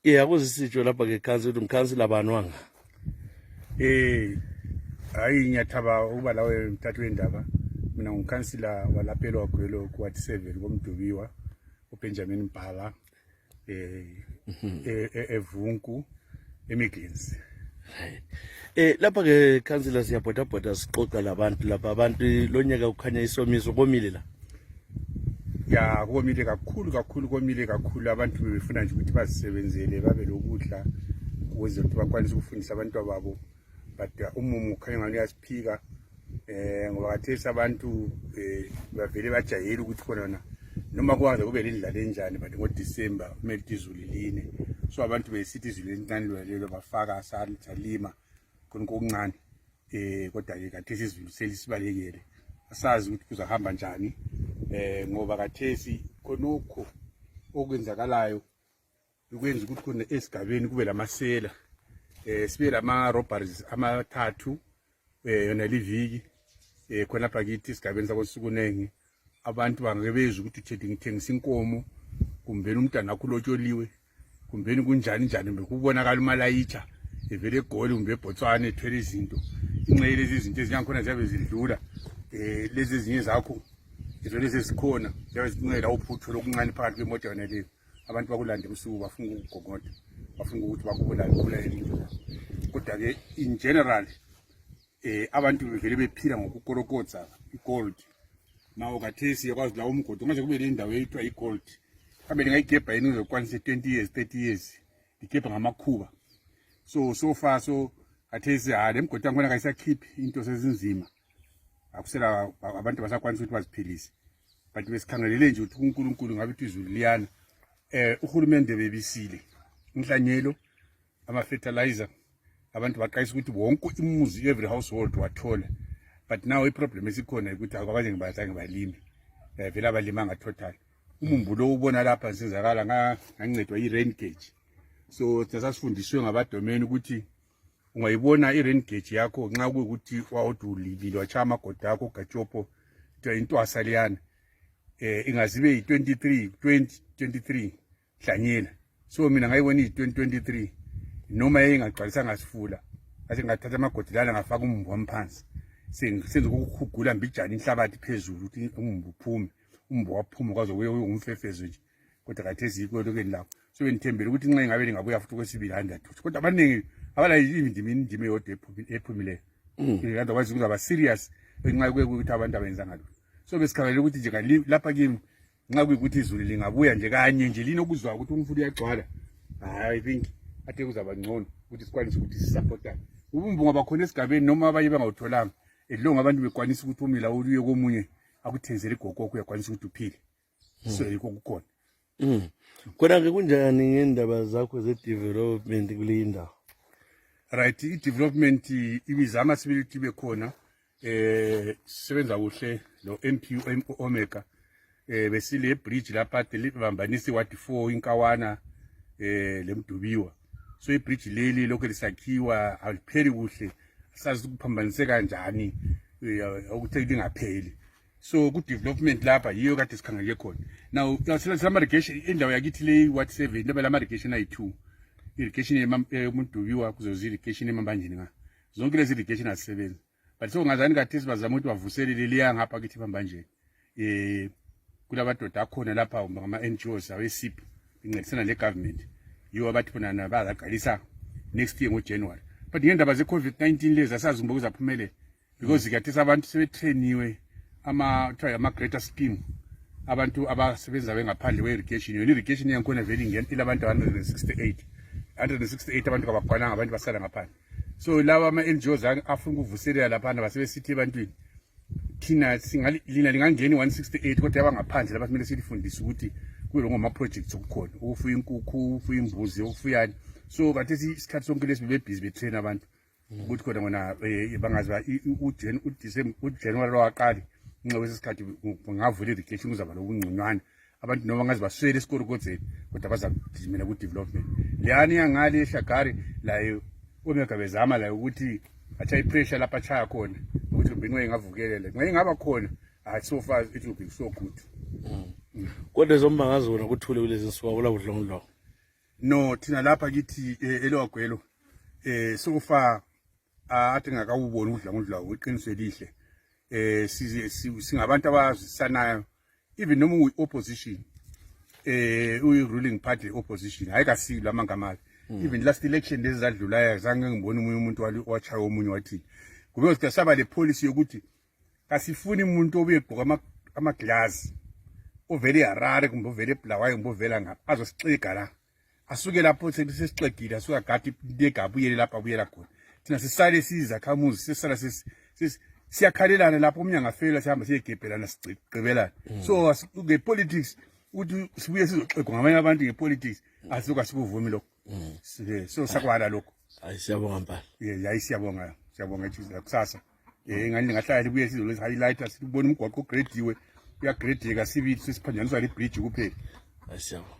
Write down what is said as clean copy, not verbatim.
akuzisitsho lapha ke council umkhansila bani wanga. Hayi ngiyathaba ukuba lawe mthathu wendaba. Mina ngumkhansila walaphelwa Gwelo ku Ward 7 koMdubiwa uBenjamin Mbhala eVunku eMidlands. Lapha ke councilor siyabhoda sixoxa labantu lapha abantu lonyaka kukhanya isomiso komile la. Ya komile kakhulu komile kakhulu abantu befuna nje ukuthi bazisebenzele babe lokudla ukuze bakwanise ukufundisa abantu babo but umumu khanya ngani yasiphika ngoba kathesa abantu bavele bajayela ukuthi khona noma kwaze kube lendlala enjani but ngoDecember kumele izulu line so abantu besithi izulu elincane lelo bafaka salima konke okuncane kodwa ke kathesi izulu selisibalekele asazi ukuthi kuzahamba njani ngoba kathesi khonokho okwenzakalayo ukwenza ukuthi khona esigabeni kube lamasela sibe lama robberies amathathu yona liviki khona phakithi isigabeni sakosukunenge abantu bangebeza ukuthi ngithengisa inkomo kumbe umntana wakho lotsholiwe kumbe kunjani bekubonakala umalayitsha evele egoli kumbe eBotswana ethwele izinto inxele lezi izinto eziyankhona ziyabe zidlula lezi ezinye zakho izole sesikhona ziyabe zincela uphutho lokuncane phakathi kwemoto yona leyo abantu bakulanda ebusuku bafuna ukugogoda bafuna ukuthi bakubulale into kodwa ke in general abantu bevele bephila ngokukorokotsa igold nawo kathesi yakwazi la umgodi manje kube lendawo eyithiwa igold kambe lingayigebha yini uzokwanisa 20 years 30 years igebha ngamakhuba so far kathesi le mgodi angkhona kayisakhiphi into sezinzima akusela abantu basakwanisa ukuthi baziphilise but besikhangelele nje ukuthi uNkulunkulu ngabe ithi izulu liyana uhulumende bebisile inhlanyelo ama fertilizer abantu baqayisa ukuthi wonke imuzi every household wathola but now iproblem esikhona ukuthi akwaze ngibazange balimi vela abalimanga total umumbulo ubona lapha senzakala ngancedwa i-rain gauge so sasifundiswe ngabadomeni ukuthi ungayibona i-rain gauge yakho nxa kuyukuthi wawudulile wachaya amagodi akho ugatshopo intwasa liyana ingazibe yi-23 2023 hlanyela so mina ngayibona iyi-2023 noma engagcwalisanga sifula ase ngathatha amagodi lana ngafaka umumbu wamphansi senze ukukhugula mbijana inhlabathi phezulu ukuthi umumbu uphume umumbu waphuma kwaze kuye umfefezo nje kodwa kathesi yikho lokeni lapho so benithembele ukuthi nxa ingabe lingabuya futhi kwesibili 100 kodwa abaningi abala indima eyodwa ephumileyo kanti kwazi kuzaba serious nxa ukuthi abantu abenza ngalo so besikhalela ukuthi nje lapha kimi nxa kuyikuthi izulu lingabuya nje kanye nje linokuzwa ukuthi umfula uyagcwala I think athe kuzaba ngcono ukuthi sikwanise ukuthi sisupportane ubumbu ngoba khona esigabeni noma abanye bangawutholanga edlonga abantu bekwanisa ukuthi umila uye komunye akuthenzele igogoko uyakwanisa ukuthi uphile so yikho kukhona Kodwa ke kunjani ngendaba zakho ze-development kule ndawo? Right, i-development ibizama sibili ukuthi bekhona sisebenza kuhle lo MPU Omega besile bridge lapha libambanisa iWard 4 inkawana lemdubiwa so ibridge leli lokho lisakhiwa alipheli kuhle asazi ukuphambanise kanjani ukuthi lingapheli so ku development lapha yiyo kade sikhangele khona now sama irrigation indawo yakithi le Ward 7 laba lama irrigation ayi2 irrigation eMdubiwa kuzozi irrigation emambanjeni nga zonke lezi irrigation azisebenza but so ngazani kade sibazama ukuthi bavuselele liya ngapha kithi emambanjeni kulabadoda akhona lapha ngama NGOs awesiphi incedisana le government yiwo abathi bona bazaqalisa next year ngoJanuary but ngendaba ze COVID-19 lezi asazi ngibona kuzaphumele because kathesa abantu sebetrainiwe ama greater scheme abantu abasebenza bengaphandle kwe-irrigation yona irrigation yankhona vele ingena ilabantu 168 abantu kababhalanga abantu basala ngaphandle so laba ama-NGOs afuna ukuvuselela laphana basebesithi ebantwini thina lina lingangeni 168 kodwa abangaphandle laba kumele silifundise ukuthi kube ngoma-projects okukhona ukufuya inkukhu ufuya imbuzi ukufuyani so kathesi isikhathi sonke lesi bebebhizi betrain abantu ukuthi khona ngona bangaziba uJanuary lwaqali nxa kwesikhathi ngavula irrigation kuzaba lokungconywana abantu noma ngazi baswele esikorokodzeni kodwa bazagijimela ku development leyani yangale eHlagari layo Omega bezama la ukuthi acha ipressure lapha chaya khona ukuthi ubinwe ingavukelele nxa ingaba khona so far it will be so good Kodwa zomba ngazona kuthule kulezi nsuku kula kudlongdlongo no thina lapha kithi elogwelo sofa ade ngakawubona udla weqiniso elihle singabantu abazisanayo even noma uyi opposition uyi ruling party opposition ayikasi lamangama even last election lezi zadlulayo zange ngibone umuntu wachaya omunye wathi kube sasaba le policy yokuthi kasifuni umuntu obuye egqoka amaglass ovele Harare kumbe ovele eBulawayo kumbe ovela ngapha azosixega la asuke lapho sesixegile asuka gadi legabuyele lapha abuyela khona thina sisale sizakhamuzi sesala siyakhalelana lapho umnyanga afela sihamba siyegebhelana sigcibelana so nge politics uthi sibuye sizoxegwa ngamanye abantu nge politics asuka sikuvumi lokho so sakwala lokho ayisiyabonga mpala yayi siyabonga Jesus kusasa ngani ngahlala libuye sizolezi highlighter sibone umgwaqo gradiwe uyagradeka sibithi sesiphanjaniswa le bridge kuphela ayisiyabonga